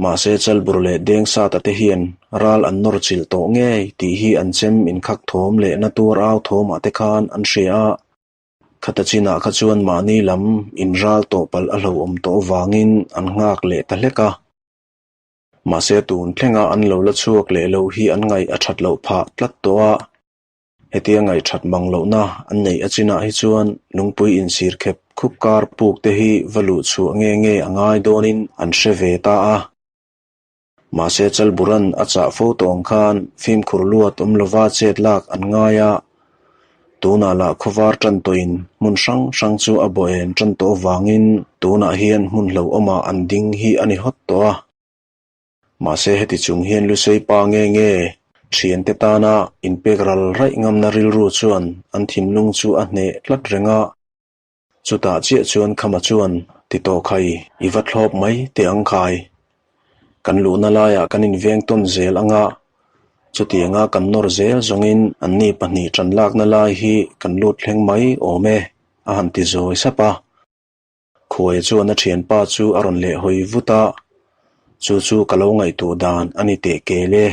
Mahse Chalbur leh Dengsata te hian ral an nawr chilh tawh ngei tih hi an chem inkhak thawm leh na tuar au thawmah te khan an hria a. Khata chinah kha chuan mahni lam inral tawh palh a hlauhawm tawh avangin an nghak leh ta hlek a. Mahse tun thlenga an lo la chhuak leh lo hi an ngaih a that loh phah tlat tawh a. Hetia ngaih that mang lohna an neih a chinah hi chuan lungpui insir khep khup kar puk te hi va luh chhuah nge nge a ngai dawnin an hre ve ta a. Mahse Chalburan a chah fo tawh ang khan fimkhur luat awm lova chet lak an ngai a, tunah lah khawvar tan tawhin hmun hrang hrang chu a bawh en tan tawh avangin tunah hian hmun hlauhawmah an ding hi a ni hawt tawh a. Mahse heti chung hian Lusei pa nge nge thiante tana inpek ral raih ngamna rilru chuan an thinlung chu a hneh tlat reng a. Chutah chiah chuan Khama chuan, Ti tawh khai, i va thlawp mai teh ang khai. Kan luhna laiah kan inveng tawn zel anga, chutianga kan nawr zel zawngin anni pahnih ṭan lakna lai hi kan lut thleng mai awm e, a han ti zawi sap a. Khuaia chuan a ṭhianpa chu a rawn lehhawi vut a, Chu chu ka lo ngaihtuah dan a ni teh kel e.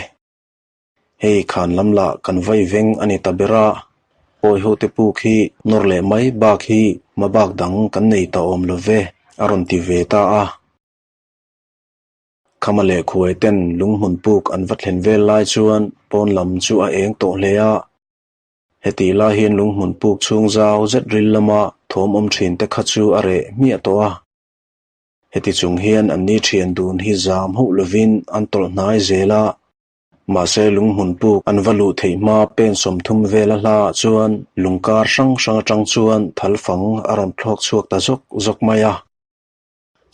Hei khan lam lah kan vai veng a ni ta ber a, pawi ho te puk hi nawr leh mai bak hi hma bak dang kan nei ta awm lo ve, a rawn ti ve ta a. Khama leh khuai ten lunghmun puk an va thlen vel lai chuan pawn lam chu a eng tawh hle a. Hetih lai hian lunghmun puk chhung zau zet ril lama thawm awm thin te kha chu a reh hmiah tawh a. Heti chung hian anni thian dun hi zam hauh lovin an tawlh hnai zel a, mahse lunghmun puk an va luh theih hma pen 30 vel a hla ah chuan lungkar hrang hrang atang chuan thalfang a rawn thlawk chhuak ta zawk zawk mai a.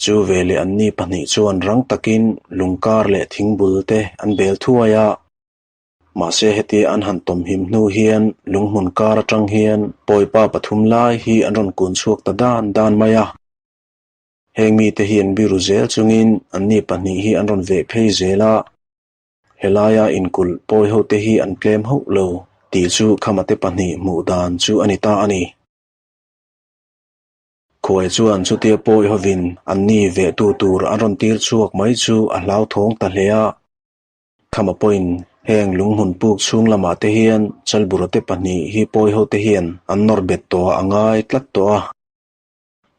Chu veleh anni pahnih chuan rang takin lungkar leh thingbul te an bel thuai a. Mahse hetia an han tawmhim hnu hian lunghmun kar atang hian pawipa pathum lai hi an rawn kun chhuak ta dan dan mai a. Heng mite hi an biru zel chungin anni pahnih hi an rawn veh phei zel a, helaia inkulh pawi hote hi an tlem hauh lo tih chu Khamate pahnih hmuh dan chu a ni ta a ni. Khuai chuan chutia pawi hovin anni vehtu tur an rawn tir chhuak mai chu a hlauthawng ta hle a. Khama pawhin heng lunghmun puk chhung lamah te hian Chalburate pahnih hi pawi hote hian an nawr bet tawh a ngai tlat tawh a.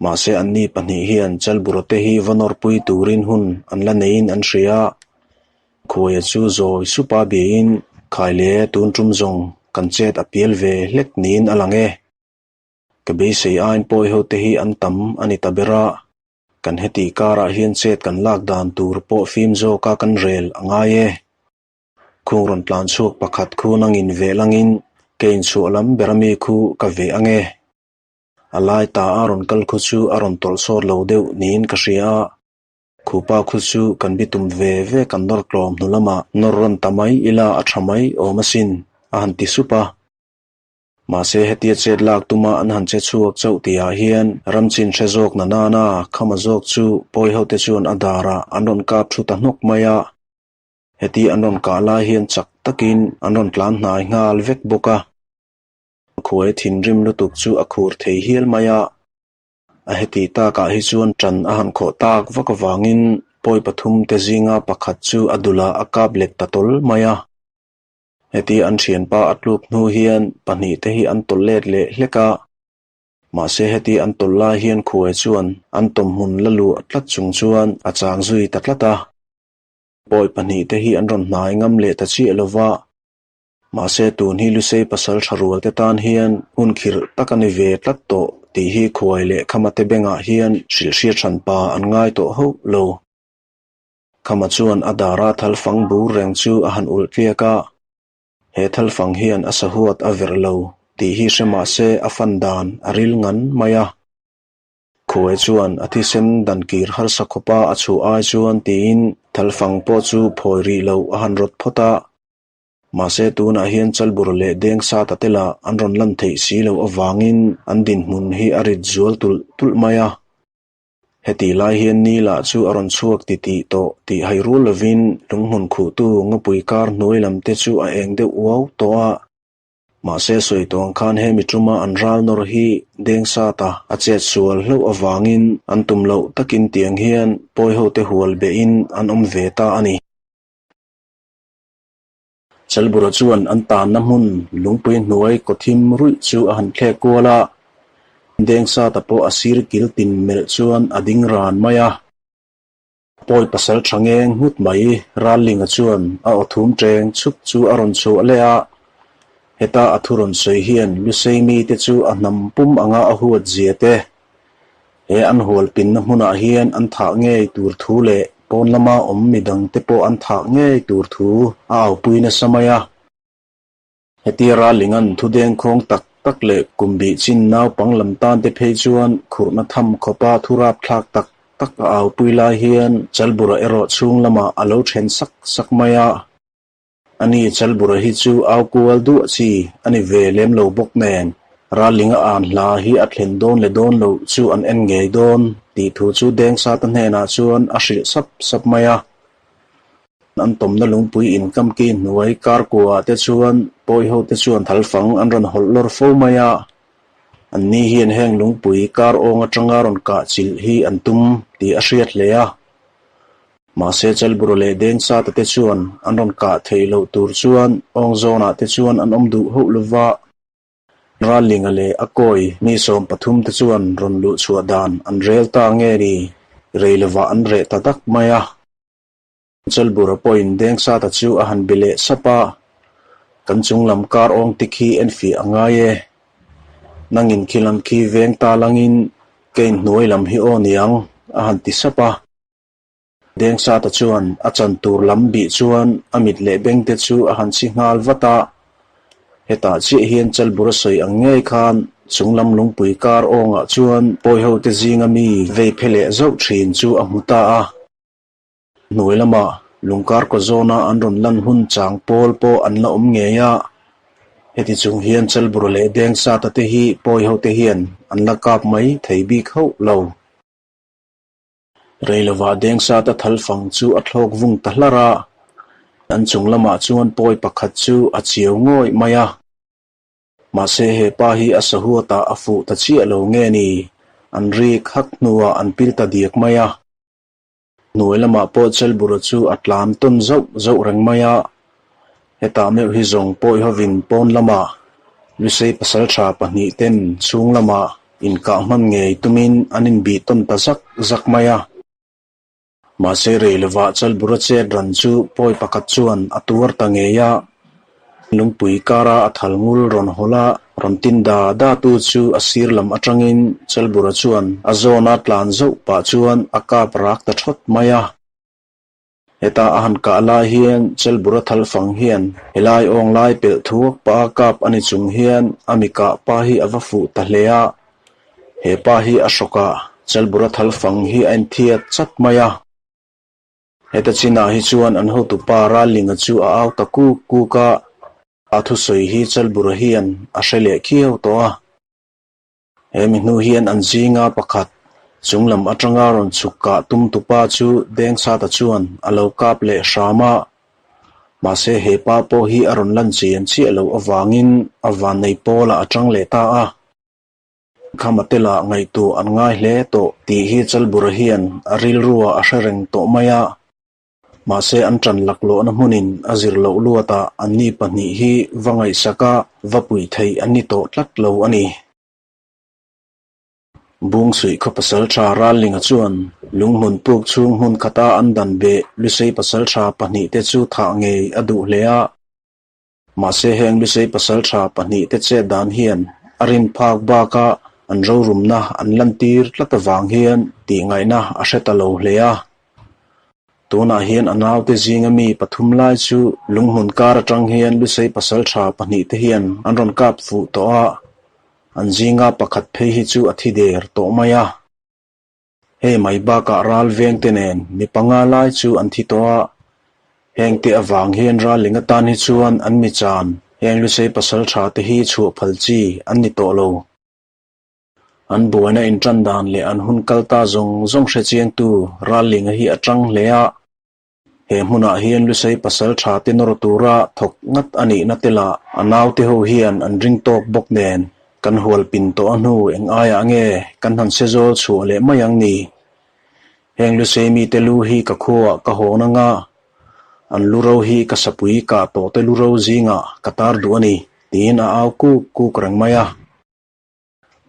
Mahse anni pahnih hian Chalburate hi va nawrpui turin hun an la neiin an hria a. Khuaia chu zawi supa biain khai le tun tum zawng kan chet a pial ve hlek niin a lang e. Ka beisei ain pawi hote hi an tam a ni ta ber a. Kan heti karah hian chet kan lak dan tur pawh fim zawka kan rel a ngai e. Khung rawn tlan chhuak pakhat khu nangin veh langin ke inchhuah lam ber ami khu ka veh ange. A lai ta a rawn kal khu chu a rawn tawlh sawt lo deuh niin ka hria a, khupa khu chu kan bitum ve ve kan nawr tlawm hnu lamah nawr rawn ta mai ila a tha mai awm asin, a han ti sup a. Mahse hetia chet lak tuma an han che chhuak chauh tihah hian ramchin hre zawk na nana khama zawk chu pawi hote chuan a darah an rawn kap thu ta hnawk mai a. Heti an rawn kah lai hian chak takin an rawn tlan hnai nghal vek bawk a. Khuai thinrim lutuk chu a khur thei hial mai a, a heti takah hi chuan ṭan a han khawh tak vak avangin pawi pathum te zinga pakhat chu a dulah a kap let ta tawl mai a. Heti an ṭhianpa a tluk hnu hian pahnih te hi an tawlh let leh hlek a, mahse heti an tawlh lai hian khuai chuan an tawmhmun la luah tlat chung chuan a chang zui ta tlat a. Pawi pahnih te hi an rawn hnai ngam leh ta chiah lova. Mahse tun hi Lusei pasal tha rual te tan hian hun khirh tak a ni ve tlat tawh tih hi khuai leh Khama te bengah hian hrilhhriat hran pa an ngai tawh hauh lo. Khama chuan a dara thalfang bur reng chu a han ulh tliak a, he thalfang hian a sahuat a verh lo tih hi hre mahse a fan dan a ril ngan mai a. Khuai chuan a thisen dan kir harsa khawpa a chhuah ai chuan tiin thalfang pawh chu phawi rih loh a han rawt phawt a. Mahse tunah hian Chalbur leh Dengsata te lah an rawn lan theih si loh avangin an dinhmun hi a rit zual tulh tulh mai a. Hetih lai hian ni lah chu a rawn chhuak titih tawh tih hai rual lovin lunghmun khuhtu ngawpui kar hnuai lam te chu a eng deuh uau tawh a. Mahse sawi tawh ang khan hemi tuma an ral nawr hi Dengsata a chet sual hlauh avangin an tum loh takin tiang hian pawi hote hual behin an awm ve ta a ni. Chalbura chuan an tanna hmun lungpui hnuai kawthim ruih chu a han thlek kual a, Dengsata pawh a sir kil tin melh chuan a ding ran mai a. Pawi pasal tha ngeng nghut mai Rallinga chuan a aw thum teng chhuk chu a rawn chhuah leh a, heta a thu rawn sawi hian Lusei mite chu a hnam pum anga a huat zia te, he an hual pinna hmunah hian an thah ngei tur thu leh pawn lama awm midang te pawh an thah ngei tur thu a aupui nasa mai a. Hetia Rallinga'n thu dengkhawng tak tak leh kum bih chin naupang lam tan te phei chuan khurhna tham khawpa thu rapthlak tak tak a aupui lai hian Chalbura erawh chhung lamah a lo then sak sak mai a. Ani Chalbura hi chu au kual duah chi a ni ve lem lo bawk nen Rallinga an hla hi a thlen dawn leh dawn loh chu an en ngei dawn tih thu chu Dengsata hnenah chuan a hrilh sap sap mai a. An tawmna lungpui inkamki hnuai kar kuaah te chuan pawi ho te chuan thalfang an rawn hawlh lawr fo mai a. An ni hian heng lungpui kar awng atanga rawn kah chilh hi an tum tih a hriat hle a. Mahse Chalbura leh Dengsata te chuan an rawn kah theih loh tur chuan awng zawnah te chuan an awm duh hauh lova. Rallinga leh a kawi mi 13 te chuan rawn luh chhuah dan an rel ta nge ni, rei lovah an reh ta dak mai a. Chalbura pawhin Dengsata chu a han bi leh sap a, Kan chung lam kar awng te khi en fiah a ngai e. Nangin khi lam khi veng ta langin ka inhnuai lam hi aw niang, a han ti sap a. Dengsata chuan a chan tur lam bih chuan a mit leh beng te chu a han chhi nghal vat a. Hetah chiah hian Chalbura sawi ang ngei khan chung lam lungpui kar awngah chuan pawi ho te zinga mi vei phe leh zauh thin chu a hmu ta a. Hnuai lamah lungkar kaw zawna an rawn lan hun chang pawl pawh an la awm ngei a. Heti chung hian Chalbura leh Dengsata te hi pawi ho te hian an la kap mai thei bik hauh lo. Rei lovah Dengsata thalfang chu a thlawk vung ta hlar a, an chung lamah chuan pawi pakhat chu a chiau ngawih mai a. Mahse he pa hi a sahuatah a fuh ta chiah lo nge ni, an rik hak hnuah an pil ta diak mai a. Hnuai lamah pawh Chelbura chu a tlan tawn zauh zauh reng mai a, hetah meuh hi zawng pawi hovin pawn lamah Lusei pasaltha pahnihten chhung lamah inkah hman ngei tumin an inbih tawn ta zak zak mai a. Mahse rei lovah Chalbura chet ran chu pawi pakhat chuan a tuar ta ngei a, Lungpui kara a thal ngul rawn hawlh a, rawn tin da da tu chu a sir lam atangin Chalbura chuan a zawna tlan zauh pah chuan a kap rak ta thawt mai a. Heta a han kah lai hian Chalbura thal fang hian helai awng lai pelh thuak pah a kap a ni chung hian a mi kah pa hi a va fuh ta hle a. He pa hi a hrawk a, Chalbura thal fang hi a inthiat chat mai a. Heta chinah hi chuan an hotupa Rallinga chu a au ta kuk kuk a, a thusawi hi Chalbura hian a hre leh khiau tawh a. He mi hnu hian an zinga pakhat chung lam atanga rawn chhuk kah tum tupa chu Dengsata chuan a lo kap leh hram a. Mahse he pa pawh hi a rawn lan chian chiah loh avangin a vannei pawlah a tang leh ta a. Khama tela ngaihtuah an ngai hle tawh tih hi Chalbura hian a rilruah a hre reng tawh mai a. Mahse an ṭan laklawhna hmunin a zir loh luatah anni pahnih hi va ngaihsak a, va puih theih an ni tawh tlat lo a ni. Bungsuih khaw pasalṭha Rallinga chuan lunghmun puk chhung hmun khata an dan beh Lusei pasalṭha pahnihte chu thah ngei a duh hle a. Mahse heng Lusei pasalṭha pahnihte chet dan hian a rin phak baka an rorumna an lantir tlat avang hian tih ngaihna a hre ta lo hle a. Tunah hian a naute zinga mi pathum lai chu lunghmun kar atang hian Lusei pasalṭha pahnihte hian an rawn kap fuh tawh a, an zinga pakhat phei hi chu a thi der tawh mai a. Hei mai bakah ral vengte nen mi panga lai chu an thi tawh a. Hengte avang hian Ralling atan hi chuan an mi chan heng Lusei pasaltha te hi chhuah phal chi an ni tawh lo. An buaina intan dan leh an hun kal ta zawng zawng hre chiangtu Rallinga hi a tang hle a. He hmunah hian Lusei pasaltha te nawr tura thawk ngat a nihna te lah a naute ho hian an ring tawk bawk nen kan hual pin tawh a hnu eng aiah nge kan han se zawl chhuah leh mai ang ni. Heng Lusei mite lu hi ka khuaah ka hawn anga an lu ro hi ka sapui kah tawh te lu ro zingah ka tar duh a ni tiin a au kuk kuk reng mai a.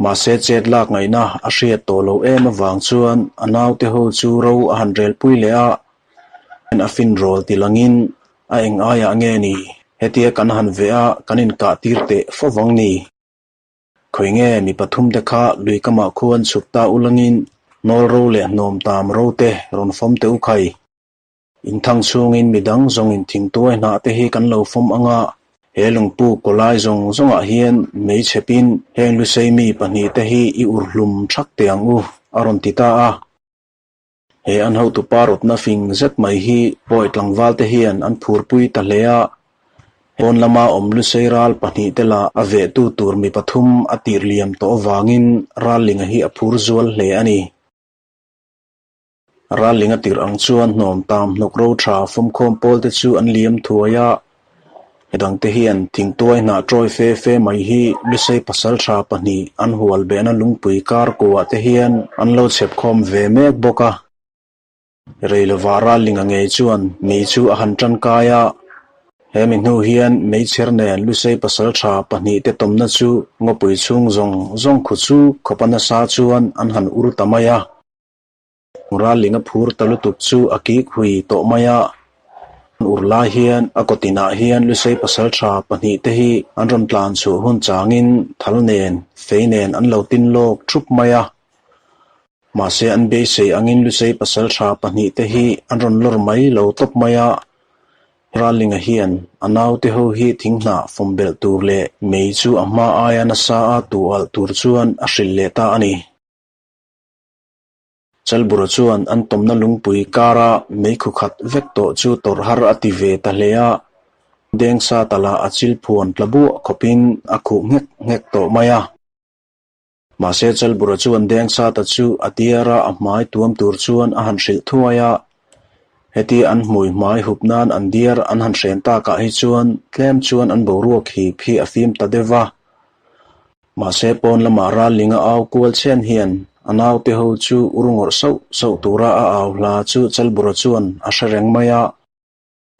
Mahse chet lak ngaihna a hriat tawh loh em avang chuan a naute ho chu ro a han relpui leh a, a fin rawl ti langin a eng aiah nge ni hetia kan han veh a kan inkah tir teh fo vang ni. Khawi nge mi pathum te kha lui kamah khuan chhuk ta u langin hnawl ro leh hnawm tam ro te rawn fawm teh u khai. Inthang chhungin midang zawngin thingtuai hnah te hi kan lo fawm anga, he lungpu kawlai zawng zawngah hian mei chhepin heng Lusei mi pahnihte hi i ur hlum thak teh ang u, a rawn ti ta a. He an hotupa rawtna fing zet mai hi pawi tlangval te hian an phurpui ta hle a, pawn lama awm Lusei ral pahnihte lah a vehtu tur mi pathum a tirh liam tawh avangin Rallinga hi a phur zual hle a ni. Ralling a tirh ang chuan hnawm tam hnawk ro tha fawmkhawm pawl te chu an liam thuai a, midangte hian thingtuai hnah tawi fe fe mai hi Lusei pasaltha pahnih an hual behna lungpui kar kuah te hian an lo chhep khawm ve mek bawk a. Rei lovah Rallinga ngei chuan mei chu a han tangkai a, he mi hnu hian meichher nen Lusei pasaltha pahnih te tawmna chu ngawpui chhung zawng zawng khu chu khawpa nasa chuan an han ur ta mai a. Ralling a phur ta lutuk chu a kik hui tawh mai a, an ur lai hian a kaw tinah hian Lusei pasaltha pahnih te hi an rawn tlan chhuah hun changin thal nen, fei nen an lo tin lawk thup mai a. Mahse an beisei angin Lusei pasaltha pahnih te hi an rawn lawr mai lo tawp mai a, Rallinga hian a naute ho hi thinghnah fawm belh tur leh mei chu a hma aia nasa a tu alh tur chuan a hrilh leh ta a ni. Chalbura chuan an tawmna lungpui kara meikhu khat vek tawh chu tawrh har a ti ve ta hle a, Dengsa tala a chil phuan tla buah khawpin a khuh nghek nghek tawh mai a. Mahse Chalbura chuan Dengsa ta chu a tiara a hmai tuam tur chuan a han hrilh thuai a, heti an hmui hmai hup nan an diar an han hren takah hi chuan tlem chuan an boruak hip hi a fim ta deuh va. Mahse pawn lamah Rallinga au kual chhen hian a naute ho chu ur ngawrh sauh sauh tura a au hla chu Chalbura chuan a hre reng mai a.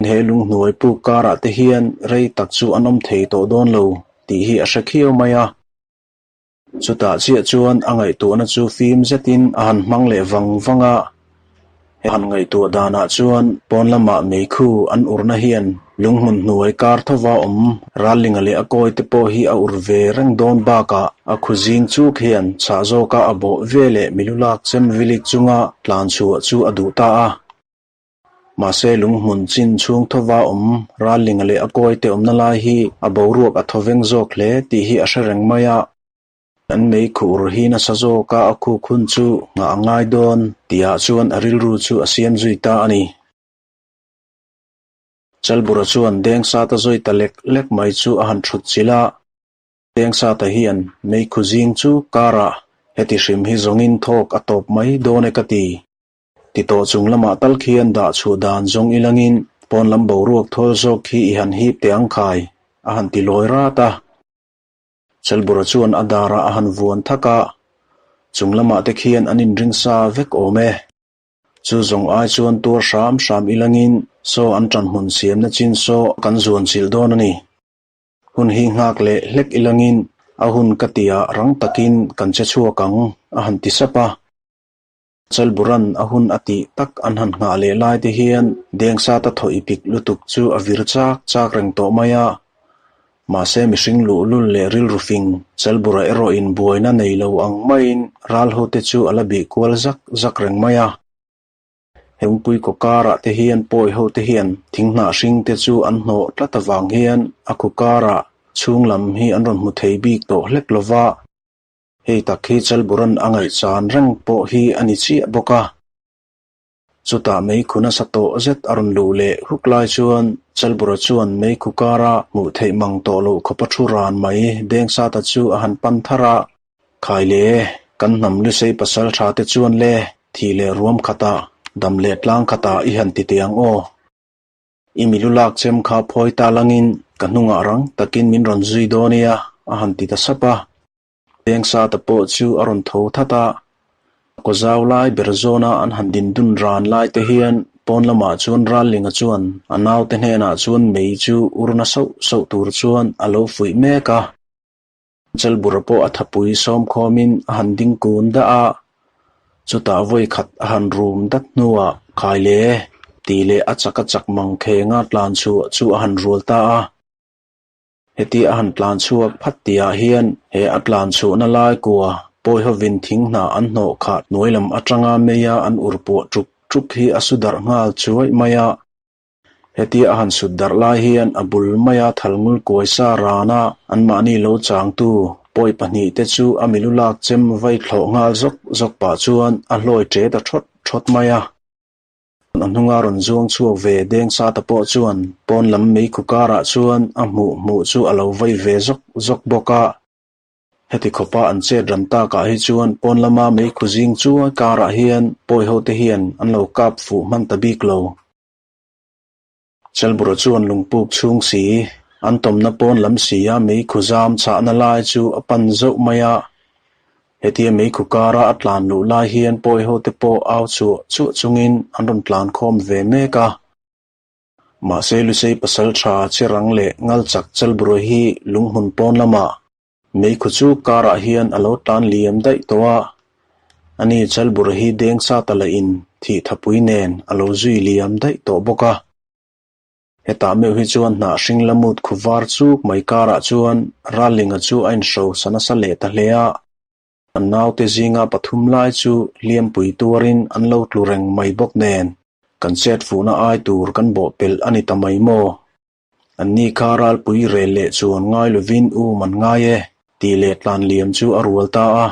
He lunghnuai puk karah te hian rei tak chu an awm thei tawh dawn lo tih hi a hre khiau mai a. Chutah chiah chuan a ngaihtuahna chu fim zetin a han hmang leh vang vang a. He han ngaihtuah danah chuan pawn lamah meikhu an urna hian lunghmun hnuai kar thova awm Rallinga leh a kawi te pawh hi a ur ve reng dawn bakah a khu zing chuk hian chhah zawka a bawh ve leh milulak chem vilik chunga tlan chhuah chu a duh ta a. Mahse lunghmun chin chhung thova awm Rallinga leh a kawi te awmna lai hi a boruak a thawveng zawk hle tih hi a hre reng mai a. An mei khur hi nasa zawka a khuk hun chu nghah a ngai dawn tihah chuan a rilru chu a siam zui ta a ni. Chalbura chuan Dengsata zawi ta lek lek mai chu a han thut chilh a. Dengsata hian mei khu zing chu karah heti hrim hi zawngin thawk a tawp mai dawn e ka ti. Ti tawh chung lamah tal khian dah chhuah dan zawng ilangin pawn lam boruak thawl zawk khi i han hip teh ang khai a han ti lawi rat a. Chalbura chuan a darah a han vuan thak a, chung lamah te khian an inring sa vek awm e. Chu zawng ai chuan tuar hram hram ilangin saw an ṭan hmun siamna chin saw kan zuan chilh dawn a ni. Hun hi nghak leh hlek ilangin a hun ka tia rang takin kan che chhuak ang a han ti sap a. Chalburan a hun a tih tak an han nghah leh lai te hian Dengsata thaw ipik lutuk chu a vir chak chak reng tawh mai a. Mahse mihring luhlul leh rilru fing Chalbura erawh in buaina nei lo ang maiin ral ho te chu a la bih kual zak zak reng mai a. Hengpui kaw karah te hian pawi ho te hian thinghnah hring te chu an hnawh tlat avang hian a khu karah chhung lam hi an rawn hmu thei bik tawh hlek lova. Hei tak hi Chalburan a ngaihchan reng pawh hi a ni chiah bawk a. Chutah meikhu nasa tawh zet a rawn luh leh huk lai chuan Chalbura chuan meikhu kara hmuh theih mang tawh loh khawpa thu ran mai Dengsata chu a han pan thar a. Khai le, kan hnam lusei pasal tha te chuan le thih leh ruam khatah, dam leh tlang khatah i han ti teh ang aw. I milu lak chem kha phawi ta langin ka hnungah rang takin min rawn zui dawn nia a han ti ta sap a. Dengsata pawh chu a rawn tho that a, kaw zau lai ber zawna an han din dun ran lai te hian pawn lamah chuan Rallinga chuan a naute hnenah chuan mei chu ur na sauh sauh tur chuan a lo fuih mek a. Chalbura pawh a thapui sawmkhawmin a han ding kun dah a, chutah vawi khat a han rum dat hnuah khai le tih leh a chak a chak mang khenga tlan chhuah chu a han rual ta a. Heti a han tlan chhuak phat tihah hian he a tlan chhuahna lai kua pawi hovin thing hnah an hnawh khah hnuai lam atanga meia an ur puah ṭuk ṭuk hi a su darh nghal chuaih mai a. Heti a han sut darh lai hian a bul maia thalngul kuai sa rana anmahni lo changtu pawi pahnihte chu a milu lak chem vai thlawh nghal zawk zawk pah chuan a hlawi ṭe ta ṭhawt ṭhawt mai a. A hnunga rawn zuang chhuak ve deng sa ta pawh chuan pawn lam meikhu karah chuan a hmuh hmuh chu a lo vai ve zawk zawk bawk a. Heti khawpa an chet ran takah hi chuan pawn lama meikhu zing chuai karah hian pawi hote hian an lo kap fuh hman ta bik lo. Chelbura chuan lungpuk chhung si, an tawmna pawn lam si a meikhu zam chhahna lai chu a pan zauh mai a. Hetia meikhu kara a tlan luh lai hian pawi hote pawh au chhuah chuah chungin an rawn tlan khawm ve mek a. Mahse Lusei pasal tha Cherang leh Ngalchak Chelbura hi lunghmun pawn lamah Meikhu chu karah hian a lo tlan liam daih tawh a, ani Chalbura hi deng sa ta lahin thih thapui nen a lo zui liam daih tawh bawk a. Hetah meuh hi chuan hnah hring la mut khu var chuk mai karah chuan Rallinga chu a inhro sa nasa leh ta hle a, an naute zinga pathum lai chu hliampui tuarin an lo tlu reng mai bawk nen kan chet fuhna ai tur kan bawhpelh a ni ta mai maw? Anni kha ralpui rel leh chuan ngai lovin um an ngai e, tih leh tlan liam chu a rual ta a.